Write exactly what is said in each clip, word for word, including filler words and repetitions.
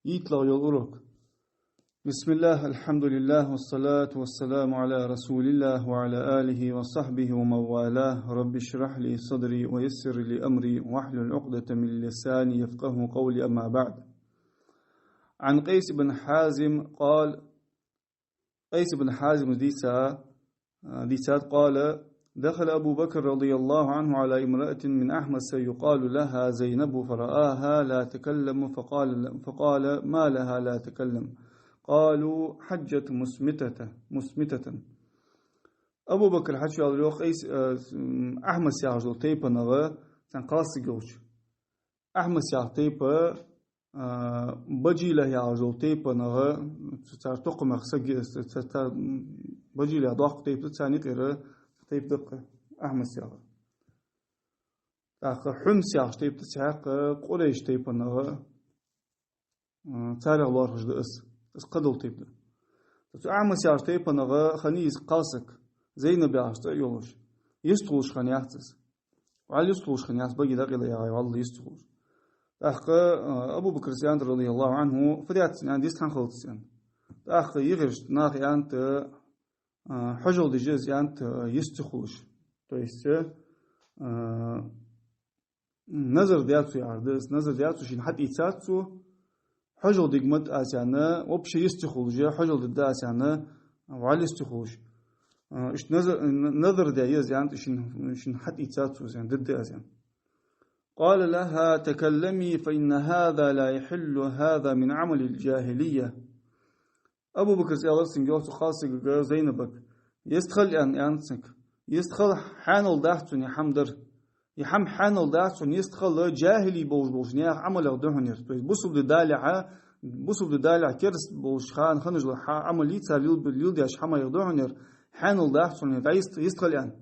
ИтталагӀа йола урок. بسم الله، الحمد لله، والصلاة والسلام على رسول الله وعلى آله وصحبه ومن والاه. رب اشرح لي صدري ويسر لي أمري واحلل عقدة من لساني يفقهوا قولي، أما بعد. عن قيس بن حازم قال، Къайс ибн Хьазима дийца, а, дийцад, قال: دخل أبو بكر رضي الله عنه على امرأة من أحمس يقال لها زينب فرآها لا تكلم فقال، فقال: ما لها لا تكلم؟ قالوا: حجت مصمتة، مصمتة. Абу Бакр хьачувоалар, йоах, Къайс, а, м, Ахьмас яхаш дола тайпанах, цхьан кхалсаг йолча. Ахьмас яха тайпа, а, Бажилахь яхаш дола тайпанах, ц-, цар тукхамах саг, ц-, ц-, ц-, Бажилахь доккха тайпа да, царна юкъера тайпа да-кх Ахьмас яха. ТӀаккха Хьумс яхаш тайпа да цхьаькха Къурайш тайпанах, а, царех лоархӀаш да из. Из кхыдола тайпа да. Цу Ахьмас яхаш тайпанах хиннай из кхалсаг, Зайнаб яхаш цӀи а йолаш. Йистхулаш хиннаяц из. ВӀалла йистхулаш хиннаяц, баге дӀакъайла ягӀай, вӀалла йистхулаш. ТӀаккха, а, Абу Бакра аьннад, رضي الله عنه, фу даьд цунна, аьнна, дистхьан хилац аьнна. ТӀаккха ехараш наха аьннад, а, хьажол деш я из аьннад, а, йист ца хулаш. То есть, а, назар даьд цо яхар да из, назар даьд цо, шийна хьатӀаийцад цо, хьажол дергда аз аьнна, вообще йист ца хулаш, хьажол дергда аз аьнна, вӀалла йист ца хулаш. А, иштта назар, н-, назар даь я из аьннад, шийна, шийна хьатӀаийцад цо из аьнна, дергда аз аьнна. قال لها: تكلمي، فإن هذا لا يحل، هذا من عمل الجاهلية. Абу Бакра аьлар цунга, йоах, цу кхалсагага, Зайнабага: йистхила аьнна, аьннад цунга. Йистхила, хьаьнал дац хьона ер хӀама дар. Ер хӀама хьаьнал дац хьона, йистхила, жахӀилий болаш болча наьха Ӏамалех да хьона ер. То есть бусалба ди далехьа, бусалба ди далехьа кераста болча хана хиннаш дола хьа-, Ӏамалий, цар лел-, леладеш хӀамаех да хьона ер, хьаьнал дац хьона ер, дӀайист-, йистхила аьнна.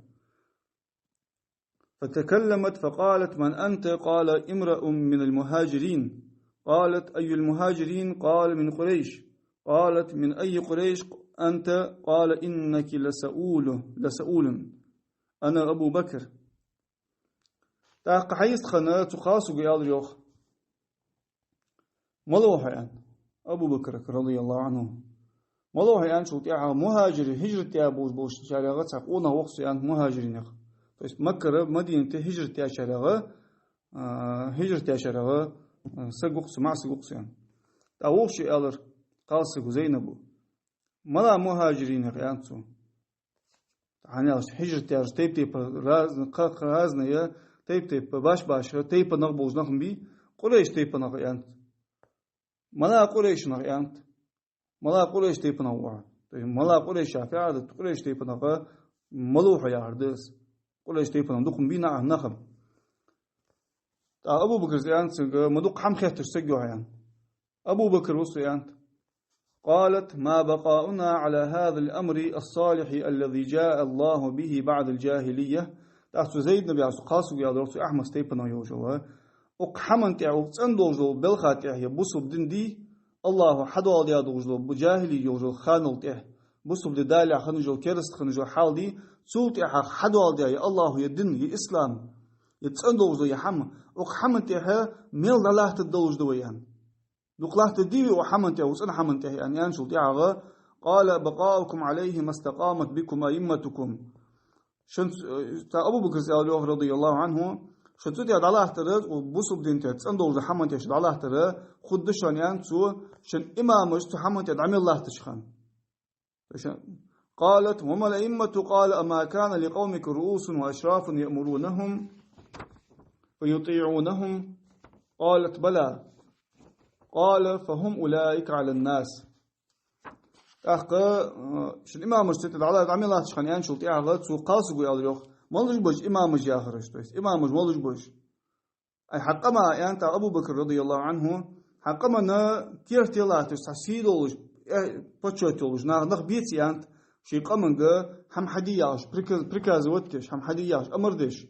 فتكلمت فقالت: من أنت؟ قال: امرأ من المهاجرين. قالت: أي المهاجرين؟ قال: من قريش. قالت: من أي قريش أنت؟ قال: إنك لسؤول، لسؤول. أنا أبو بكر. ТӀаккха хьайистхинна цу кхалсаго аьлар, йоах: «Малав хьо?» — аьнна, Абу Бакрага, رضي الله عنه. «Малав хьо?» — аьнначул тӀехьагӀа, мухӀажирий, хӀижрат даь болаш болчарех цхьа къонах ва-кх со, аьннад, мухӀажирий нах. То есть Маккара Мадината хӀижрат даьчарех, а, хӀижрат даьчарех, а, саг ва-кх со, маӀа саг ва-кх со, аьнна. ТӀаккха вокхо аьлар, кхалсаго, Зайнабо: «Мала мухӀажирий нах?» — аьннад цо. ХӀана аьлча хӀижрат даьраш тайп-тайпара, разный, кха-, кха-, разные, тайп-тайпара, баш-баша тайпанах болаш нах ма бий, Къурайш тайпанах, аьннад. Мала Къурайш нах, аьннад. Мала Къурайш тайпанах ва хьо. То есть мала Къурайш яхар фу яхар да, Къурайш тайпанах малав хьо яхар да из. Къурайш тайпанах дукха ма бий наха, нах. ТӀаккха Абу Бакра аьннад цунга: «Ма дукха хӀама хетташ саг ва хьо», — аьнна. Абу Бакр ва со, аьннад. قالت: ما بقاؤنا على هذا الأمر الصالح الذي جاء الله به بعد الجاهلية. ТӀаккха цу Зайнаб яхача кхалсаго аьлар, цу Ахьмас тайпанах йолаш йола: «Укх хӀаман тӀа, укх цӀена долаш долча белха тӀа, ер бусалба ди дий, АллахӀа хьадоаладаь долаш дола, бу-, жахӀилий йолаш йолча ханал тӀа, бусалба ди далехьа хиннаш йола, кераста хиннаш йола хьал дий, цул тӀехьагӀа хьадоаладаь я АллахӀа ер ди, ер ислам, ер цӀена долаш дола ер хӀама, укх хӀаман тӀа мел дӀалаттаргдолаш да вай», — аьнна. «Дукха латтаргдий вай укх хӀаман тӀа, укх цӀена хӀаман тӀа?» — аьнна, аьнначул тӀехьагӀа: قال: بقاؤكم عليه ما استقامت بكم أئمتكم. Шун, э, цу Абу Бакра аьлар, йоах, رضي الله عنه: «Шун цу тӀа дӀалаттар, укх бусалба дина тӀа, цӀена долаш долча хӀаман тӀа шун дӀалаттар хургда шоана, — аьннад цо, — шун имамаш цу хӀаман тӀа дӀа мел латтача хана». قالت: وما الأئمة؟ قال: أما كان لقومك رؤوس وأشراف يأمرونهم فيطيعونهم؟ قالت: بلى. قال: فهم أولئك على الناس. ТӀаккха, э, шун имамаш цу тӀа дӀала-, дӀа мел латтача хана, аьнначул тӀехьагӀа цу кхалсаго аьлар, йоах: «Малаш ба уж имамаш яхараш, то есть имамаш малаш ба уж?» Ай, хьа къаман, аьннад Абу Бакр, رضي الله عنه, хьа къаман керте латташ, цхьа сий долаш, э, почёт йолаш нах, нах беце, аьннад, ший къаманга хӀама хьаде яхаш, приказ-, приказывать деш, хӀама хьаде яхаш, амар деш.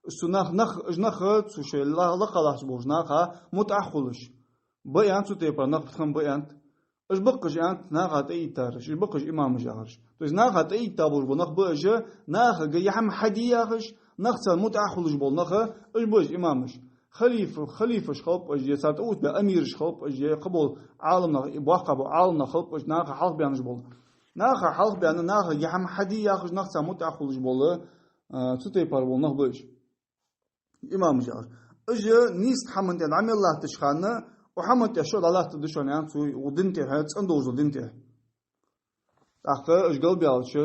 Цу нах, нах, уж нах цу шоай ла-, лакха латташ болча наха мутӀахьа хулаш. Ба, аьннад, цу тайпара нах хинна ба, аьннад. Уж ба-кх уж, аьннад, наха тӀаийттараш, уж ба-кх уж имамаш яхараш. То есть наха тӀаийтта болаш бола нах ба уж, нахага ер хӀама хьаде яхаш, нах царна мутӀахьа хулаш бола нах, уж ба уж имамаш. халиф-, халифаш хилба уж, е цар тӀаоттабаь амираш хилба уж, е кхыбола Ӏаламнах, боккхий бола Ӏаламнах хилба уж, наха хьалхабаьннараш бола. Наха хьалхабаьнна, нахага хӀама хьаде яхаш, нах царна мутӀахьа хулаш бола, а, цу тайпара бола нах ба уж. Имамаш яхаш. Уж нийса хӀаман тӀа дӀа мел латтача хана, укх хӀаман тӀа шо дӀалаттаргда шоана, аьннад цо, укх дина тӀа, цӀена долча дина тӀа. ТӀаккха уж галбаьлча,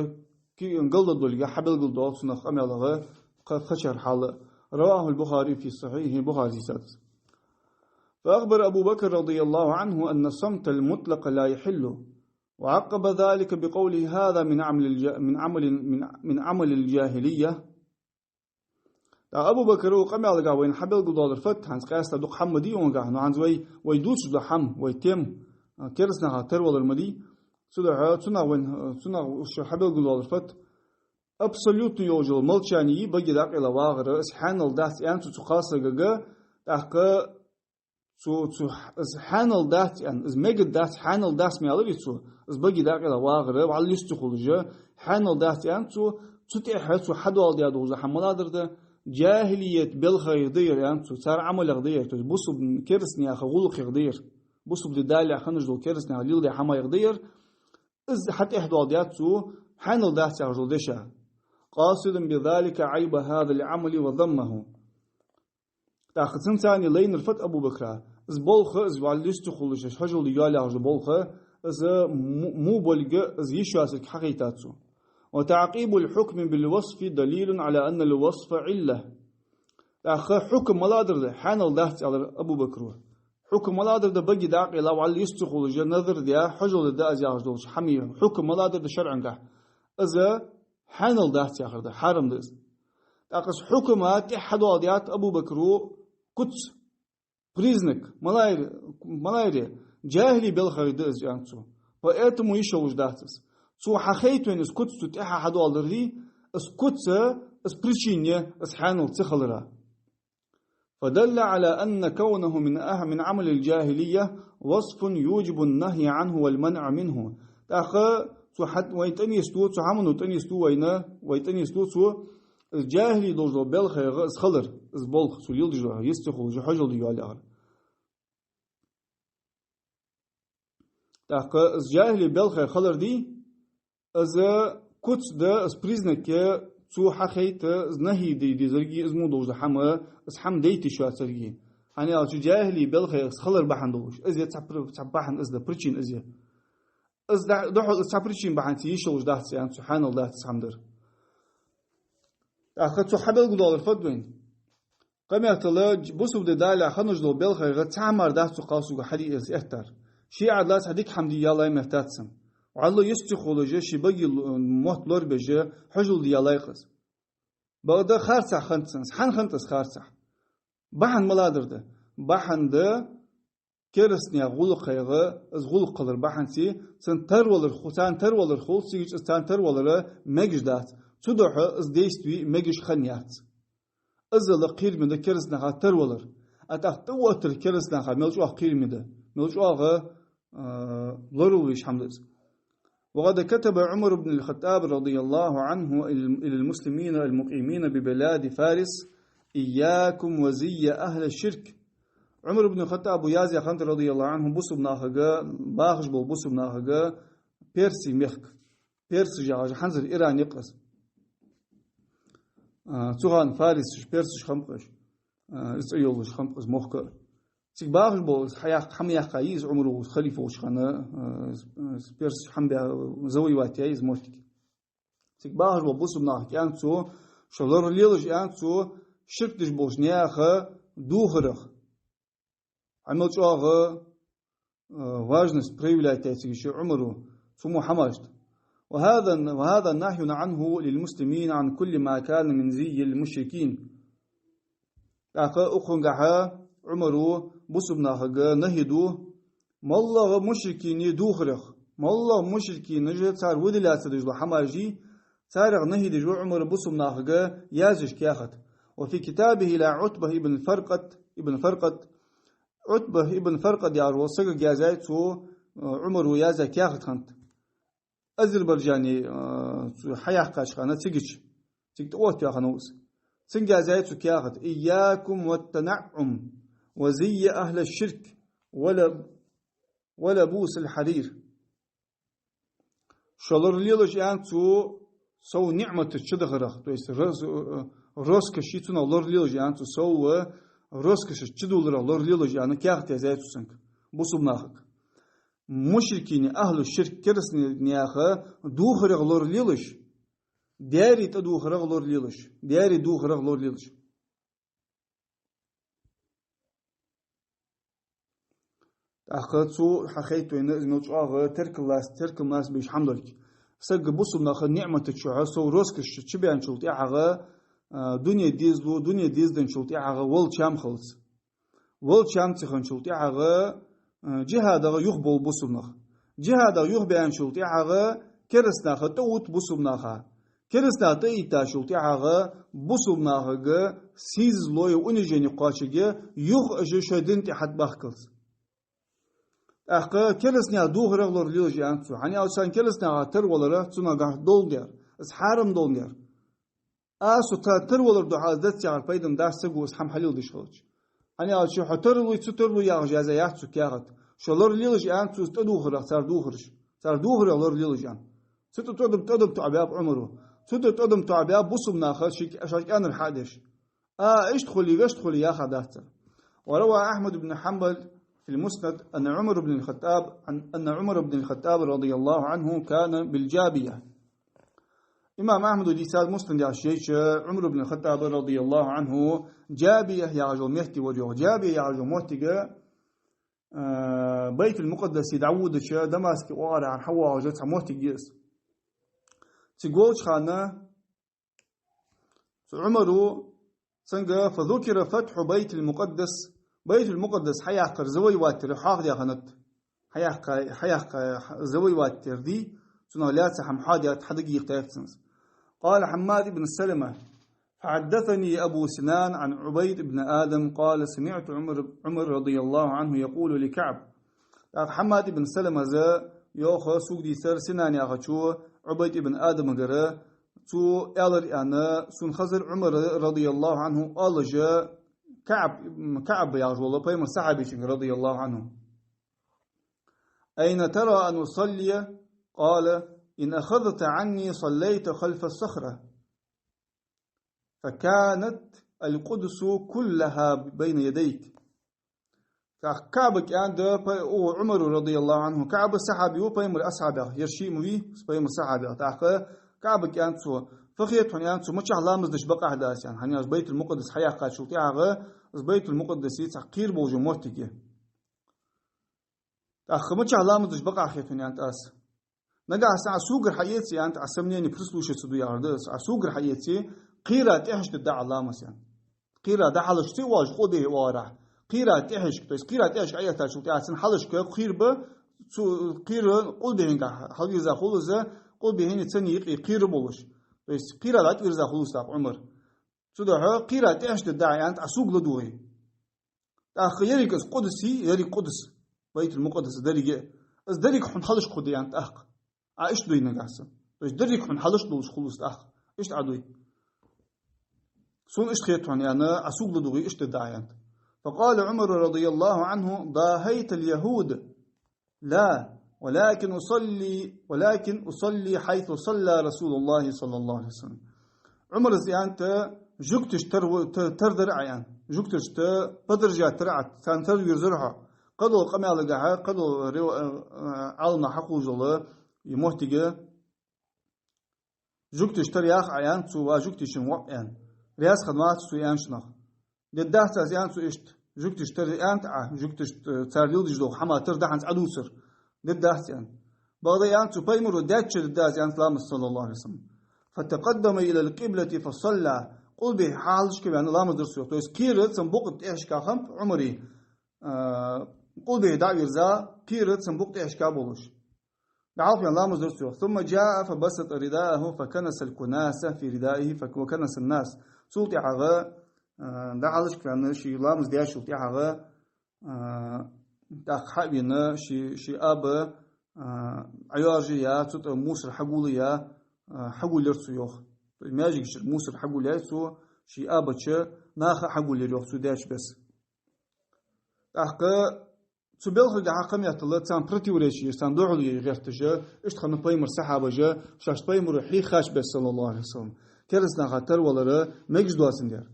ки-, галдадолга хьабелгалдоал цунах къамаьлагӀа кха-, кхычар хьал. رواه البخاري في صحيحه, Бухарис дийцад из. فأخبر أبو بكر رضي الله عنه أن الصمت المطلق لا يحل، وعقب ذلك بقوله: هذا من عمل الج-، من عمل، من، من عمل الجاهلية. ТӀаккха Абу Бакра къамаьлагахьа вайна хьабелгалдоалар фуд, хӀанз къаьстта дукха хӀама ма дий укхангахьа, но хӀанз вай, вай дувцаш дола хӀама, вай тема, а, кераста наха тарвалар ма дий. Цудухьа цунах вайна, цунах уж хьабелгалдоалар фуд, абсолютно йолаш йола молчание, баге дӀакъайла вагӀар, из хьаьнал дац аьннад цо цу кхалсагага, тӀаккха цо, цо, из хьаьнал дац аьнна, из мегаргдац, хьаьнал дац ма аьларий цо, из баге дӀакъайла вагӀар, вӀалла йист ца хулаш, хьаьнал дац аьннад цо, цу тӀехьа цо хьадоаладаь долаш дола хӀама малагӀа дар да, джахӀилият белхаех да ер аьннад цо, цар Ӏамалех да ер, то есть бусалба кераста наьха гӀулакхех да ер, бусалба ди далехьа хиннаш дола кераста наьха леладаь хӀамаех да ер, из хьатӀехьадоаладаьд цо, хьаьнал дац яхаш дола дешах. قاصدا بذلك عيب هذا العمل وذمه. ТӀаккха цунца цхьана лайнар фуд Абу Бакра? Из болх, из вӀалла йист ца хулаш, хьажол де йоалл яхаш дола болх, из му-, му болга, из йиш йоацилга хьахайтад цо. وتعقيب الحكم بالوصف دليل على أن الوصف علة. ТӀаккха хьукам малагӀа дар да, хьаьнал дац аьлар Абу Бакра. Хьукам малагӀа дар да, баге дӀакъайла, вӀалла йист ца хулаш, назар даь, хьажол дергда аз яхаш долча хӀаман хьукам малагӀа дар да шарӀагахьа? Из хьаьнал дац яхар да, хьарам да из. ТӀаккха из хьукам тӀехьа хьадоаладаьд Абу Бакра куц, признак, малагӀа я, малагӀа я, джахӀилий белхаех да из аьннад цо. Поэтому йиш йолаш дац из. Цо хьахайт вайна из куц, цо тӀехьа хьадоаладаьр, из куц, из причина я из хьаьнал ца хилара. فدل على أن كونه من أه-، من عمل الجاهلية وصف يوجب النهي عنه والمنع منه. ТӀаккха цо хьат-, вайна тӀанийсду, цу хӀамано тӀанийсду вайна, вай тӀанийсду цо, из джахӀилий долаш дола белхаех из хилар, из болх, цо леладеш дола, йист ца хулаш, хьажол де йоалл яхар. ТӀаккха из джахӀилий белхаех хилар дий, из куц да, из признак я, цо хьахайт из нахӀи де дезаргеи, из мо долаш дола хӀама, из хӀама дайта йиш йоацаргеи. ХӀана аьлча джахӀилий белхаех из хилар бахьан долаш. Из я цхьа пр-, цхьа бахьан из да, причина из я. Из да-, духьал из цхьа причина бахьанца йиш йолаш дац аьннад цо, хьаьнал дац из хӀама дар. ТӀаккха цо хьабелгалдоалар фуд вайна? Къамаьл даь, бусалба ди далехьа хиннаш дола белхаех цхьа хӀама мара дац цу кхалсага хьаде из эттар. Ше Ӏадала цхьа дика хӀама де яьлай меттаца. ВӀалла йист ца хулаш, ший баге л-, мотт лорабеш, хьажол де яьлай-кх из. Бакъда харцахьа хиннад цунна из. ХӀана хиннад из харцахьа? Бахьан малагӀа дар да? Бахьан да, кераста наьха гӀулакхех из гӀулакх хилар бахьанца, царна тарвалар ху-, царна тарвалар хул, цига чу из царна тарвалар мегаш дац. Цудухьа из действи мегаш хиннаяц. Из а кхераме да кераста наха тарвалар. А тӀаккха тӀаоттар кераста наха мел чӀоагӀа кхераме да, мел чӀоагӀа, а, лоравала везаш хӀама да из. وقد كتب عمر بن الخطاب رضي الله عنه إلى، إلى المسلمين المقيمين ببلاد فارس: إياكم وزي أهل الشرك. Ӏумар ибн ХаттӀаба яздаь хиннад, رضي الله عنه, бусалба нахага, бахаш бола бусалба нахага, Персий мехка. Персаш яхаш хӀанзара Иран я-кх из. А, цу хана фарисаш, персаш хиннаб-кх уж. А, из цӀи йолаш хиннаб-кх из мохк а. Цига бахаш бола, из хьаяккха, хӀама яьккха я из Ӏумар халифа волча хана, а, из, из персаш хӀама бе-, завоевать яь я из моттиг. Цига бахаш бола бусалба нахага аьннад цо, шо лоралелаш, аьннад цо, ширк деш болча наьха духарах. Ӏа мел чӀоагӀа, э, важность проявлять яьй цига ший Ӏумара, цу мо хӀамашта. وهذا، وهذا نهي عنه للمسلمين عن كل ما كان من زي المشركين. ТӀаккха укхангахьа Ӏумара бусалба нахага нахӀи ду, моллагӀа мушрикий духарех, моллагӀа мушрикий, цар вуди лаьца деш дола хӀамаш, царех нахӀи деш ва Ӏумара бусалба нахага яздеш каьхат. وفي كتابه إلى عتبة بن فرقد، بن فرقد، Ӏутба ибн Фаркъад яхаш волча сагага яздаьд цо, э, Ӏумара яздаь каьхат хиннад. Азербайджане, э, цо хьаяьккхача хана цига чу, цига тӀаоттаваь хиннав из. Цунга язъяьй цо каьхат: «إياكم والتنعم وزي أهل الشرك ول-، ولبوس الحرير». Шо лоралелаш, аьннад цо, сов ниӀматашца чудахарах, то есть рос-, э, роскоши цунах лоралелаш, аьннад цо, сов, э, роскошашца чудулларах лоралелаш, аьнна, каьхат язъяьй цо цунга, бусалба нахага. Мушрикий, ахӀлу ширк, керастий наьха духарех лоралелаш, даьри тӀадухарах лоралелаш, даьри духарах лоралелаш. ТӀаккха цо хьахайт вайна из мел чӀоагӀа теркаллац-, теркалмац беш хӀама долга. Сага, бусалба наха, ниӀматашца чухьа, сов роскошашца чубаьнначул тӀехьагӀа, а, дуне дезалу, дуне дезаденначул тӀехьагӀа валчам хилац. Валчам ца хинначул тӀехьагӀа, а, джихӀадах юхабовл бусалба нах. ДжихӀадах юхабаьнначул тӀехьагӀа керастий наха тӀаут бусалба наха. Керастий наха тӀаийттачул тӀехьагӀа бусалба нахага сийсазло е унижени кхоачаргья, юха уж шоай дина тӀа хьатӀабахкалца. ТӀаккха керастий наьха духарах лоралелаш, аьннад цо. ХӀана аьлча царна керастий наьха тара валар цунах гахь доландаь, из хьарам доландаь. Аз цу та-, тара валар духьа аз дац яхар пайдана дац саго, из хӀама хьалеладеш хилча. ХӀана аьлча хьо тара луй, ца тара луй яхаш язъяь яц цо каьхат. Шо лоралелаш, аьннад цо, из тӀадухарах, цар духараш. Цар духарех лоралелаш, аьнна. Цу тӀа тӀадам, тӀадам тоӀабаьб Ӏумара. Цу тӀа тӀадам тоӀабаьб бусалба наха шоай, шоай кӀаьнара хьадеш. А, иштта хуле, вешта хуле яха дац цар. وروى أحمد بن حنبل في المسند أن عمر بن الخطاب، عن، أن عمر بن الخطاب رضي الله عنه كان بالجابية. Имам Ахьмада дийцад Муснад яхача жайча, Ӏумар ибн ХаттӀаб, радияллаху Ӏанху, Джабия яхаш йола метте вар йоах. Джабия яхаш йола моттиг, а, Байтул-Мукъаддасе дӀаводача, Дамаске оагӀорахьара хьавоагӀаш цхьа моттиг я из. Цига волча хана цу Ӏумара, цунга, فذكر فتح بيت المقدس, Байтул-Мукъаддас хьаяккхар, завоевать яр, хьоахадаь хиннад. Хьаяккха-, хьаяккха, завоевать яр ди, цунах лаьца хӀама хьоадаьд, хьадагийхтаьд цунна из. قال حماد بن سلمة: فحدثني أبو سنان عن عبيد بن آدم قال: سمعت عمر، عمر رضي الله عنه يقول لكعب. ТӀаккха Хьаммад ибн Саламас йоах, сога дийцар Синан яхачо Ӏубайд ибн Адамагара, цо аьлар аьнна, сона хазар Ӏумар, радияллаху Ӏанху, оалаш КаӀб, КаӀб яхаш вола пайхамара сахьабечунга, радияллаху Ӏанху: أين ترى أن أصلي؟ قال: إن أخذت عني صليت خلف الصخرة، فكانت القدس كلها بين يديك. ТӀаккха КаӀбага аьннад, пай-, о, Ӏумара, радияллаху Ӏанху, КаӀб сахьаби ва пайхамара асхьабех, ер шиъ ма вий, пайхамара сахьабех. ТӀаккха КаӀбага аьннад цо: фу хет хьона, аьннад цо, мичахьа ламаз деш бакъахьа да аз, аьнна, хӀана аьлча Байтул-Мукъаддас хьаяьккхачул тӀехьагӀа, из Байтул-Мукъаддасе цхьа кхера болаш йола моттиг я. ТӀаккха мичахьа ламаз деш бакъахьа хет хьона, аьннад аз. Нагахьа санна Ӏа согара хьаэце, аьннад, Ӏа сомнени прислушаться ду яхар да из, Ӏа согара хьаэце, кхера тӀехьашка дергда Ӏа ламаз, аьннад. Кхера дӀахьалхашка ца оалаш, къулбехьа оагӀорахьа. Кхера тӀехьашка, то есть кхера тӀехьашка Ӏоэттачул тӀехьагӀа цун хьалхашка кхера ба, цу кхера къулбехьанга хьалвийрза хул из, къулбехьеи цуннеи юкъе кхера болаш. То есть кхера дӀатӀавийрза хул из тӀаккха Ӏумар. Цудухьа кхера тӀехьашка дергда Ӏа, аьннад, Ӏа сога ладувгӀе. ТӀаккха еррига из Къудси, еррига Къудс, Байтул-Мукъаддас деррига, из деррига хьона хьалхашка хургда, аьннад, тӀаккха. Ӏа иштта дуй нагахьа санна. То есть деррига хьона хьалхашка долаш хул из тӀаккха. Иштта Ӏа дуй. Сона иштта хет хьона, аьнна, Ӏа сога ладувгӀе, иштта дергда Ӏа, аьннад. فقال عمر رضي الله عنه: ضاهيت اليهود. لا، ولكن أصلي، ولكن أصلي حيث صلى رسول الله صلى الله عليه وسلم. Ӏумара, аьннад, жугташта тар-, та-, тара дар Ӏа, аьнна. Жугташта подражать дар Ӏа, царна тара вийрзар хьо. Кхыдолча къамаьлагахьа, кхыдолча рив-, а, а, Ӏалама хьахулаш дола из моттиг, жугташта тара ях Ӏа, аьннад цо, ва жугтий воӀ, аьнна. Раьза хиннавац цо аьнначунах. Дергдац аз, аьннад цо, иштта, жугташта тара, аьннад Ӏа, жугташта, э, цар леладеш дола хӀама тара да хӀанз Ӏа дувцар. Дергдац, аьнна. Бакъда, аьннад цо, пайхамара даьча тара дергда аз, аьннад, ламаз, саллаллаху Ӏалайхи ва саллам. فتقدم إلى القبلة فصلى. Къулбехьа хьалхашка ваьнна ламаз дир цо, йоах. То есть кхера цун букъа тӀехьашка хиннаб Ӏумара, э, къулбехьа дӀавийрза, кхера цун букъа тӀехьашка болаш. ДӀахьалхаваьнна ламаз дир цо, йоах. ثم جاء فبسط رداءه فكنس الكناسة في ردائه فك-، وكنس الناس. Цул тӀехьагӀа, а, дӀахьалхашка ваьнна, ше ламаз даьчул тӀехьагӀа, а, тӀаккха хьа а вена, ший, ший аба, а, Ӏойоаржаяь, цу тӀа мусор хьагулъяь, а, хьагулъяьр цо, йоах. То есть маьждига чура мусор хьагулъяьй цо, ший абача наха а хьагулъяр йоах цо даьча беса. ТӀаккха цу белхалгахьа кхаметтала царна противоречи еш, царна духьал е гӀерташ, иштта хиннаб пайхамара сахьабаш, шоашта пайхамаро хьийхача беса, саллаллахӀу Ӏалайхи ва саллам, керастанаха тарвалар мегаш доацандаь.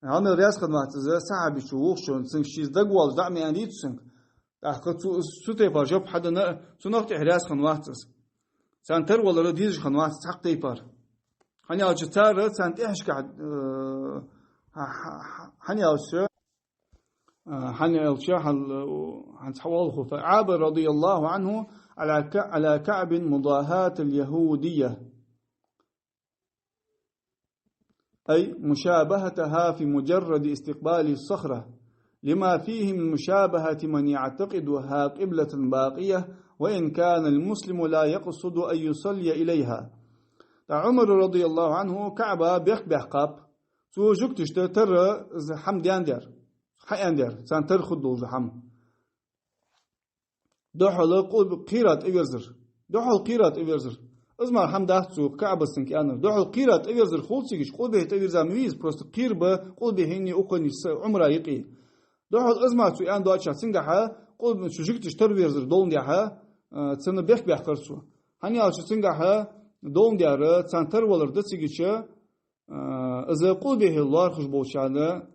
Ӏамал раьза хиннавац из сахьабичо, вокхачо, цунга шийца дагавоалаш дӀа а ма аьннадий цо цунга. ТӀаккха цо, цу тайпара жоп хьаденна, цунах тӀехьа раьза хиннавац из. Царна тарвалар дезаш хиннавац цхьаккха тайпара. ХӀана аьлча цар царна тӀехьашкахьа, э, хӀа-, хӀа-, хӀа-, хӀана аьлча, э, хӀана аьлча, хьал-, хӀанз хьавоаллаш хул. فأعاب رضي الله عنه على ك-، على كعب مضاهاة اليهودية، أي مشابهتها في مجرد استقبال الصخرة، لما فيه من مشابهة من يعتقدها قبلة باقية، وإن كان المسلم لا يقصد أن يصلي إليها. ТӀаккха Ӏумара, радияллахӀу Ӏанху, КаӀба бехк баьккхаб. Цо жугташта тара из хӀама даьннадар, хьааьннадар, царна тара хургдолаш хӀама. Духьала къу-, кхера тӀаверзар. Духьала кхера тӀаверзар. Из мара хӀама дац цо КаӀбаца цунга аьннар. Духьала кхера тӀаверзар хул цигача, къулбехьа тӀаверза ма вий из, просто кхер ба къулбехьеи укханеи са Ӏумара юкъе. Духьала из мара цо аьнна доацаш, цунгахьа къулб-, цу жугташта тара верзар доландаь, а, цунна бехк баьккхар цо. ХӀана аьлча цунгахьа доландаь царна тара валар да цигача, а, из къулбехье лоархӀаш болчарна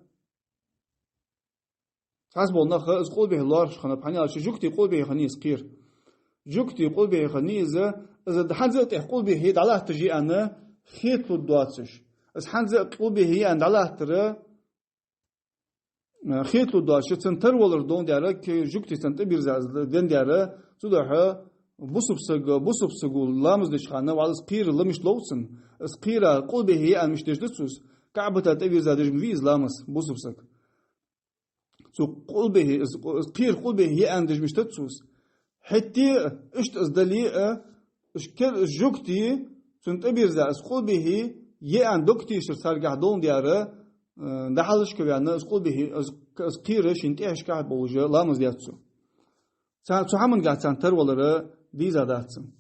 цхьабола нах из къулбехье лоархӀаш хиннаб, хӀана аьлча жугтий къулбехье хиннай из кхера. Жугтий къулбехье хиннай из, из хӀанз а тӀехьа къулбехье дӀалатташ я аьнна хеталургдоацаш. Из хӀанз а къулбехье я аьнна дӀалаттар, а, хеталургдоацаш, цунна тара валар доландаь, кхы жугтий цунна тӀабирза из деннадаь, цудухьа бусалба саг, бусалба саго ламаз деча хана, валлахӀи, из кхера ла мишта лов цунна, из кхера къулбехье я аьнна мишта деш да цо из, КаӀбата тӀаверза деш ма вий из ламаз бусалба саг. Цу къулбехье, из, из кхера къулбехье я аьнна деш мишта да цо из. ХӀаьта а, иштта из дале а, из кер-, из жугтий цунна тӀабирза, из къулбехье я аьнна дог тешар царгахьа доландаь, э, дӀахьалхашка ваьнна, из къулбехье, из, из кхера шийна тӀехьашкахьа болаш ламаз даьд цо. Цар-, цу хӀамангахьа царна тара валар деза дац цунна.